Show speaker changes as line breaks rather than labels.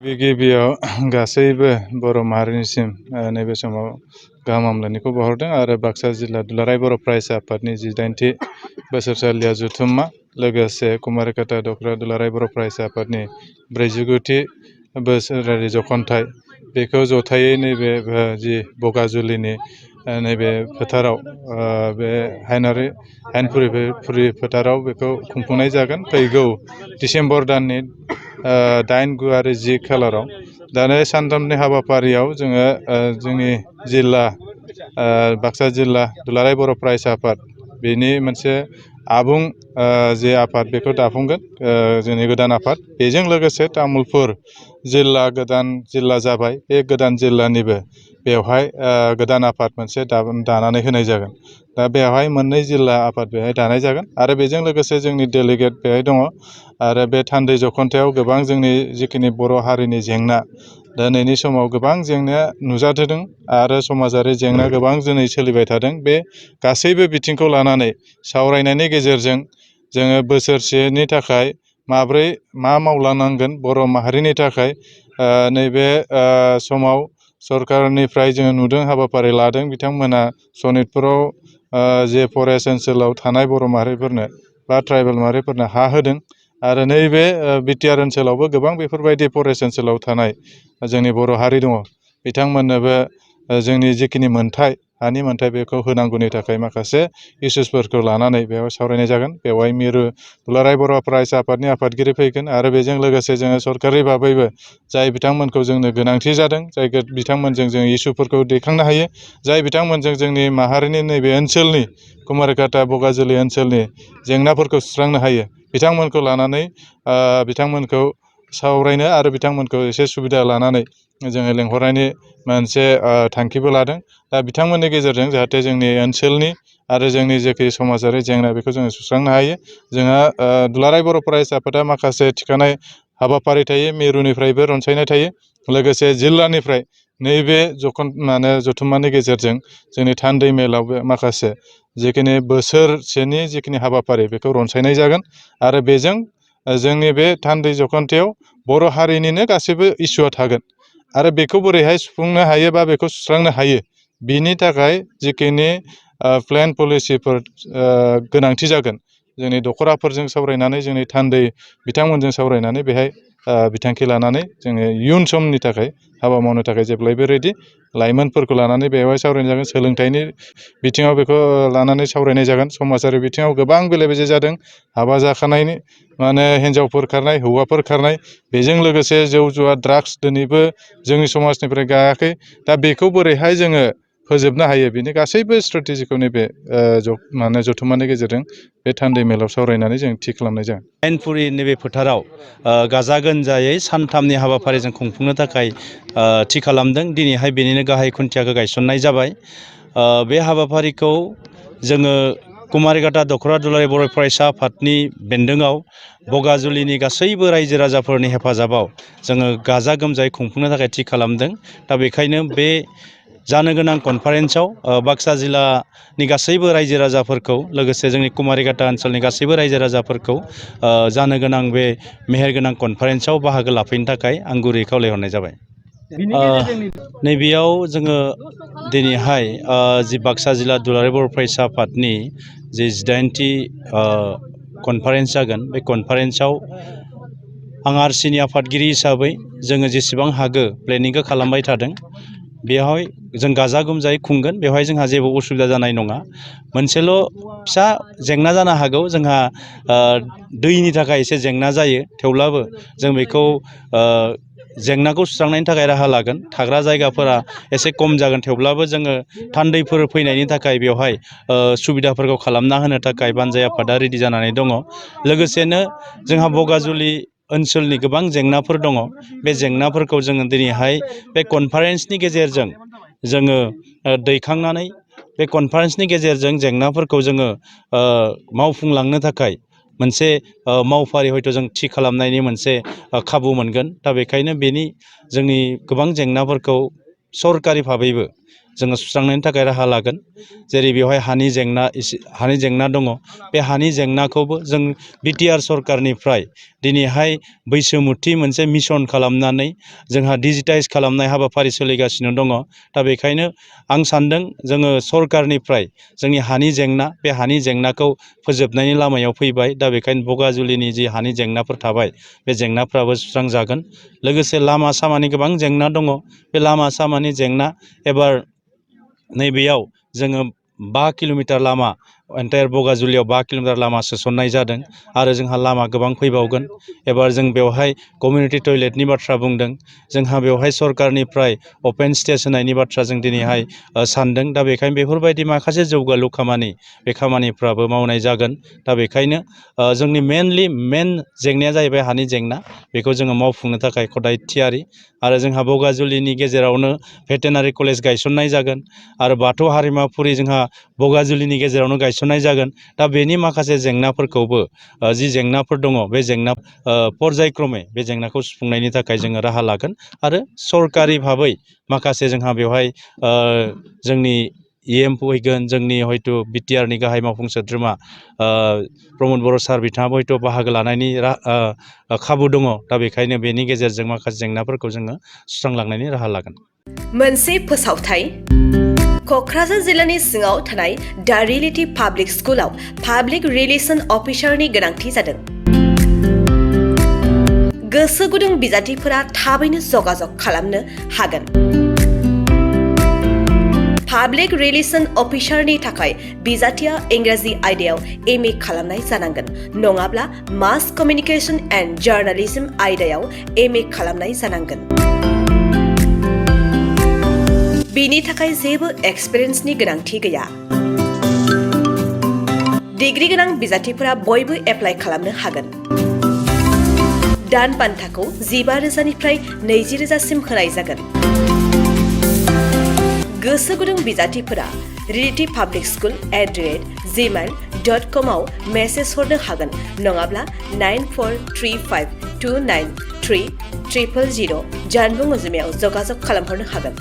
गिबियाव गासैबो बर' माहारिनिसिम नैबे समाव गाहाम हामलायनायखौ बावहरदों आरो बाक्सा जिल्ला दुलाराय बर' फरायसा आफादनि 18थि बोसोरसालिया जथुम्मा लोगोसे कुमारिकाटा दख'र दुलाराय बर' फरायसा आफादनि 49थि बोसोरारि जख'न्थाइ बेखौ जथायै नैबे जि बगाजुलिनि नैबे फोथाराव बे हायेनफुरि फोथाराव बेखौ खुंफुंनाय जागोन फैगौ डिसेम्बर दाननि 8, 9 आरो 10 खालाराव दानो सानथामनि हाबाफारियाव जोङो जोंनि जिल्ला बाक्सा जिल्ला दुलाराय बर' फरायसा आफाद बेनि मोनसे आबुं जे आफाद बेखौ दाफुंगोन जोंनि गोदान आफाद बेजों लोगोसे तामुलपुर जिल्ला गोदान जिल्ला जाबाय बे गोदान जिल्लानिबो बेवहाय गोदान आफाद मोनसे दानानै होनाय जागोन दा बेवहाय मोननै जिल्ला आफाद बेहाय दानाय जागोन आरो बेजों लोगोसे जोंनि डेलिगेट बेहाय दङ आरो बे थान्दै जख'न्थायाव गोबां जोंनि जिखिनि बर' हारिनि जेंना दिनैनि समाव गोबां जेंनाया नुजाथिदों आरो समाजारि जेंना गोबां दिनै सोलिबाय थादों बे गासैबो बिथिंखौ लानानै सावरायनायनि गेजेरजों जोङो बोसोरसेनि थाखाय माब्रै मा मावलांनांगोन बर' माहारिनि थाखाय नैबे समाव सरकारनिफ्राय जोङो नुदों हाबाफारि लादों बिथांमोना सनितपुराव जे फरेस्ट ओनसोलाव थानाय बर' माहारिफोरनो बा ट्राइबेल माहारिफोरनो हा होदों आरो नैबे बिटिआर ओनसोलावबो गोबां बेफोरबायदि फरेस्ट ओनसोलाव थानाय जोंनि बर' हारि दङ बिथांमोननोबो जोंनि जिखिनि मोनथाय हानि मोनथाय बेखौ होनांगौनि थाखाय माखासे इस्युसफोरखौ लानानै बेयाव सावरायनाय जागोन बेवहाय मिरु दुलाराय बर' फरायसा आफादनि आफादगिरि फैगोन आरो बेजों लोगोसे जोङो सरकारि भाबैबो जाय बिथांमोनखौ जोंनो गोनांथि जादों जाय बिथांमोनजों जों इस्युफोरखौ दैखांनो हायो जाय बिथांमोनजों जोंनि माहारिनि नैबे ओनसोलनि कुमारिकाटा बगाजुलि ओनसोलनि जेंनाफोरखौ सुस्रांनो हायो बिथांमोनखौ लानानै बिथांमोनखौ सावरायनो आरो बिथांमोनखौ एसे सुबिदा लानानै जोङो लेंहरनायनि मोनसे थांखिबो लादों दा बिथांमोननि गेजेरजों जाहाथे जोंनि ओनसोलनि आरो जोंनि जेखि समाजारि जेंना बेखौ जोङो सुस्रांनो हायो जोंहा दुलाराय बर' फरायसा आफादा माखासे थिखानाय हाबाफारि थायो मिरुनिफ्रायबो रनसायनाय थायो लोगोसे जिल्लानिफ्राय नैबे जथुम्मानि गेजेरजों जोंनि थान्दै मेलावबो माखासे जिखिनि बोसोरसेनि जिखिनि हाबाफारि बेखौ रनसायनाय जागोन आरो बेजों जोंनि बे थान्दै जख'न्थायाव बर' हारिनिनो गासैबो इस्युआ थागोन आरो बेखौ बोरैहाय सुफुंनो हायो बा बेखौ सुस्रांनो हायो बिनि थाखाय जिखिनि प्लेन पलिसिफोर गोनांथि जागोन जोंनि दख'राफोरजों सावरायनानै जोंनि थान्दै बिथांमोनजों सावरायनानै बेहाय बिथांखि लानानै जोङो इयुन समनि थाखाय हाबा मावनो थाखाय जेब्लायबो रेडि लाइमोनफोरखौ लानानै बेवहाय सावरायनाय जागोन सोलोंथाइनि बिथिङाव बेखौ लानानै सावरायनाय जागोन समाजारि बिथिङाव गोबां बेले बेजे जादों हाबा जाखानायनि हिन्जावफोर खारनाय हौवाफोर खारनाय बेजों लोगोसे जौ जुवा ड्राग्स दिनैबो जोंनि समाजनिफ्राय गायाखै दा बेखौ बोरैहाय जोङो फोजोबनो हायो बेनि गासैबो स्ट्रेटेजिखौ नैबे जथुम्मानि गेजेरजों बे थान्दै मेलाव सावरायनानै जों थि खालामनाय जागोन
हायेनफुरि नैबे फोथाराव गाजा गोमजायै सानथामनि हाबाफारिजों खुंफुंनो थाखाय थि खालामदों दिनैहाय बेनिनो गाहाय खुन्थियाखौ गायसननाय जाबाय बे हाबाफारिखौ जोङो कुमारिकाटा दख'र दुलाराय बर' फरायसा आफादनि बेन्दोङाव बगाजुलिनि गासैबो रायजो राजाफोरनि हेफाजाबाव जोङो गाजा गोमजायै खुंफुंनो थाखाय थि खालामदों दा बेखायनो बे जानो गोनां कनफारेन्सआव बाक्सा जिल्लानि गासैबो रायजो राजाफोरखौ लोगोसे जोंनि कुमारिकाटा ओनसोलनि गासैबो रायजो राजाफोरखौ जानो गोनां बे मेहेरगोनां कनफारेन्सआव बाहागो लाफैनो थाखाय आं गुरैयै खावलायहरनाय जाबाय नैबेयाव जोङो दिनैहाय जि बाक्सा जिल्ला दुलाराय बर' फरायसा आफादनि जि 18थि कनफारेन्स जागोन बे कनफारेन्सआव आं आरसिनि आफादगिरि हिसाबै जोङो जेसेबां हागौ प्लेनिंखौ खालामबाय थादों बेवहाय जों गाजा गोमजायै खुंगोन बेवहाय जोंहा जेबो उसुबिदा जानाय नङा मोनसेल' फिसा जेंना जानो हागौ जोंहा दैनि थाखाय एसे जेंना जायो थेवब्लाबो जों बेखौ जेंनाखौ सुस्रांनायनि थाखाय राहा लागोन थाग्रा जायगाफोरा एसे खम जागोन थेवब्लाबो जोङो थान्दैफोर फैनायनि थाखाय बेवहाय सुबिदाफोरखौ खालामना होनो थाखाय बानजाय आफादा रेडि जानानै दङ लोगोसेनो जोंहा बगाजुलि ओनसोलनि गोबां जेंनाफोर दङ बे जेंनाफोरखौ जोङो दिनैहाय बे कनफारेन्सनि गेजेरजों जोङो दैखांनानै बे कनफारेन्सनि गेजेरजों जेंनाफोरखौ जोङो मावफुंलांनो थाखाय मोनसे मावफारि हयथ' जों थि खालामनायनि मोनसे खाबु मोनगोन दा बेखायनो जोंनि गोबां जेंनाफोरखौ सरकारि भाबैबो जोङो सुस्रांनायनि थाखाय राहा लागोन जेरै बेवहाय हानि जेंना दङ बे हानि जेंनाखौबो जों बिटिआर सरकारनिफ्राय दिनैहाय बैसोमुथि मोनसे मिशन खालामनानै जोंहा डिजिटाइज खालामनाय हाबाफारि सोलिगासिनो दङ। दा बेखायनो आं सान्दों जोङो सरकारनिफ्राय जोंनि हानि जेंना बे हानि जेंनाखौ फोजोबनायनि लामायाव फैबाय। दा बेखायनो बगाजुलिनि जि हानि जेंनाफोर थाबाय बे जेंनाफ्राबो सुस्रांजागोन। लोगोसे लामा सामानि गोबां जेंना दङ। बे लामा सामानि जेंना एबार नैबेयाव जोङो 5 किल'मिटार लामा एन्टायार बगाजुलियाव 5 किल'मिटार लामा सोसननाय जादों आरो जोंहा लामा गोबां फैबावगोन। एबार जों बेवहाय कमिउनिटि टयलेटनि बाथ्रा बुंदों। जोंहा बेवहाय सरकारनिफ्राय अपेन स्टेज होनायनि बाथ्रा जों दिनैहाय सानदों। दा बेखायनो बेफोरबायदि माखासे जौगालु खामानि बे खामानिफ्राबो मावनाय जागोन। दा बेखायनो जोंनि मेन जेंनाया जाहैबाय हानि जेंना। बेखौ जोङो मावफुंनो थाखाय खदाय थियारि। आरो जोंहा बगाजुलिनि गेजेरावनो भेटेनारि कलेज गायसननाय जागोन आरो बाथौ हारिमाफुरि जोंहा बगाजुलिनि गेजेरावनो गायसननाय जागोन। दा बेनि माखासे जेंनाफोरखौबो जि जेंनाफोर दङ बे जेंना पर्यायक्रमै बे जेंनाखौ सुफुंनायनि थाखाय जोङो राहा लागोन आरो सरकारि भाबै माखासे जोंहा बेवहाय जोंनि EM फैगोन, जोंनि हयथ' बिटिआरनि गाहाय मावफुं सोद्रोमा प्रमद बर' सार बिथाङाबो हयथ' बाहागो लानायनि खाबु दङ। दा बेखायनो बेनि गेजेरजों माखासे जेंनाफोरखौ जोङो सुस्रांलांनायनि राहा लागोन।
मोनसे फोसावथाय क'क्राझार जिल्लानि सिङाव थानाय दा रियेलिटी पाब्लिक स्कुलाव पाब्लिक रिलेसन अफिसारनि गोनांथि जादों। गोसो गुदुं बिजाथिफोरा थाबैनो जगाजग खालामनो हागोन। पाब्लिक रिलेसन अफिसारनि थाखाय बिजाथिया इंराजि आयदायाव MA खालामनाय जानांगोन, नङाब्ला मास कमिउनिकेशन एन्ड जार्नालिज्म आयदायाव MA खालामनाय जानांगोन। बिनि थाखाय जेबो एक्सपिरियेन्सनि गोनांथि गैया। डिग्री गोनां बिजाथिफोरा बयबो एप्लाइ खालामनो हागोन। दान बान्थाखौ 15,000निफ्राय 20,000सिम होनाय जागोन। गोसो गुदुं बिजाथिफोरा realtypublicschool@gmail.com आव मेसेज हरनो हागोन, नङाब्ला 9435293000 जानबुं अनजिमायाव जगाजग खालामहरनो हागोन।